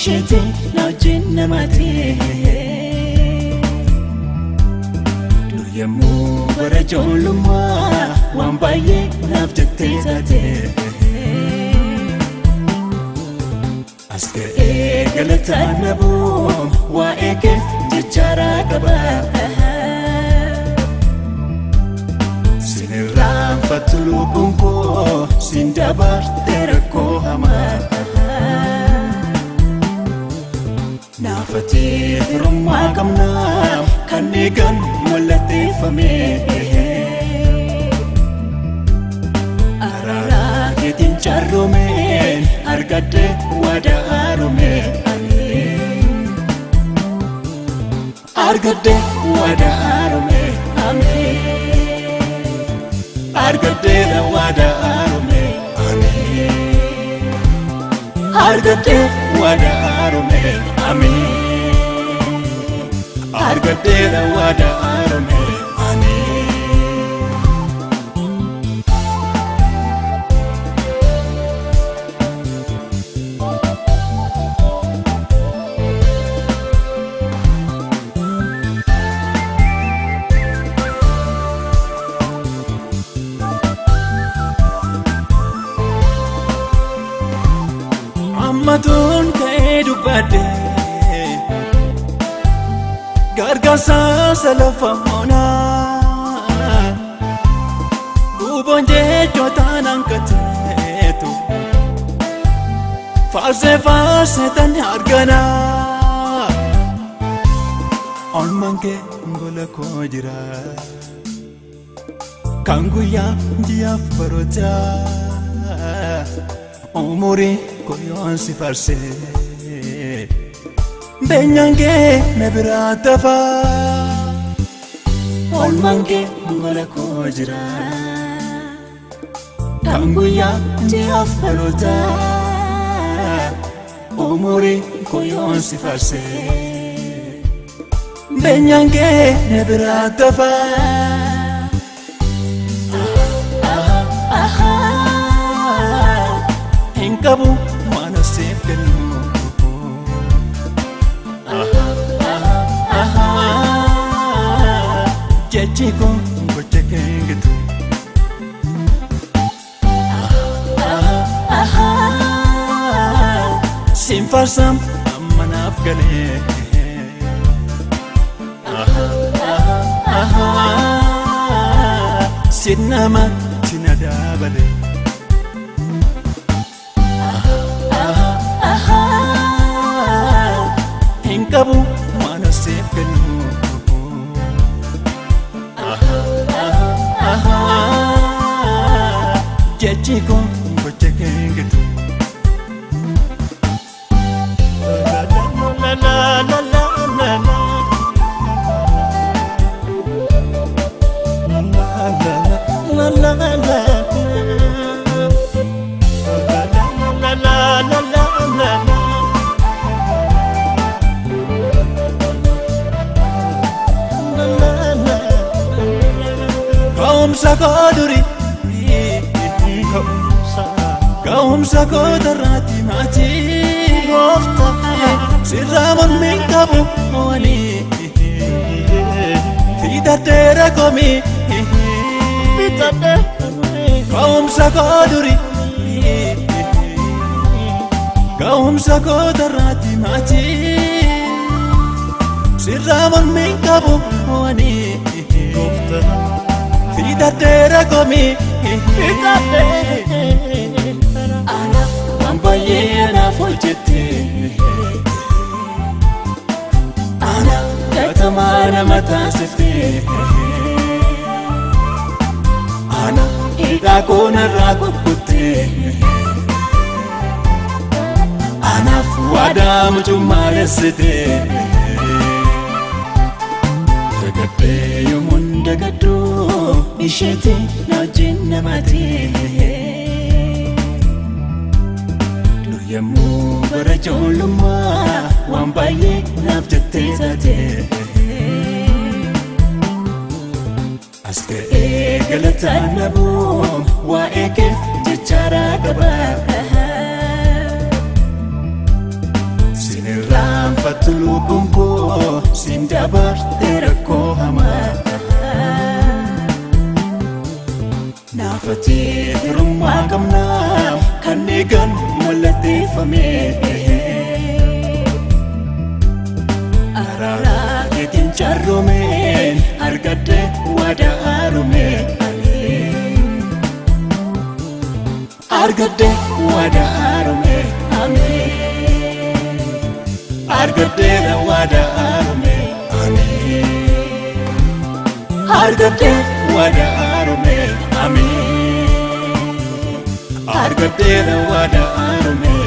Isheeti na wajjin namaatee. Dur yemmuu bara ijoollummaa waan baay'ee naaf jettee taatee. As ga'ee galataan dhabuun waa'ee keef jechaaraa qaba. Sin irraanfattu lubbuun koo sin dabarte rakkoo hamaa. Naafatee firummaa qabnaa kan eegan mallatteeffame. Araaraa keetiin carroomeen argadde waadaa haaromee. Argadde waadaa haaromee. Argadde waadaa haaromee. Argadde waadaa haaromee. Argadde waadaa haaromee. Ammatuun ka'ee dubbadde gargaarsa lafa onaa guuboon jechootaan hanqateetu faarsee faarsee tan arganaa olmaan kee gola koo jira kan guyyaa ji'aaf barootaa umurii koyoon si farsee beenyaan kee na biraa tafaa. Olmaan kee gola koo jira kan guyyaa ji'aaf barootaa umurii koyoon si farsee beenyaan kee na biraa tafaa. Hin qabu waan asiif kennu. Jechi kun gocha keengitu. Siin faarsam amma naaf galee. Siin namatti na dabalee. Hin qabu waan asiif kennu. Jechi kun gocha keengitu. La la la la la la. La la la la. La la la la la. Ga'umsa koo durii ga'umsa koo darraatti maatii sirraa mormiin qabu mo'anii fiixadheera komii ga'umsa koo durii ga'umsa koo darraatti maatii sirraa mormiin qabu mo'anii fiixadheera komii. Anaaf waan baay'ee anaaf hojjette. Anaaf gatamaa nama taasifte. Anaaf hidhaa koo narraa kukkutte. Anaaf waadaa mucummaa dessite. Dagadhee yommuun dagadhu isheeti na wajjin namaatee. Dur yemmuu bara ijoollummaa waan baay'ee naaf jettee taatee. As ga'ee galataan dhabuun waa'ee keef jechaaraa qaba. Jiraattu lubbuun koo siin dabarte rakkoo hamaa. Naafatee firummaa qabnaa kan eegan mallatteeffame. Araara keetiin carroomeen argadde waadaa haaromee. Argadde waadaa haaromee ameen. Argaddeera waadaa haaromee ameen. Argadde waadaa haaromee ameen. Argaddeera waadaa haaromee.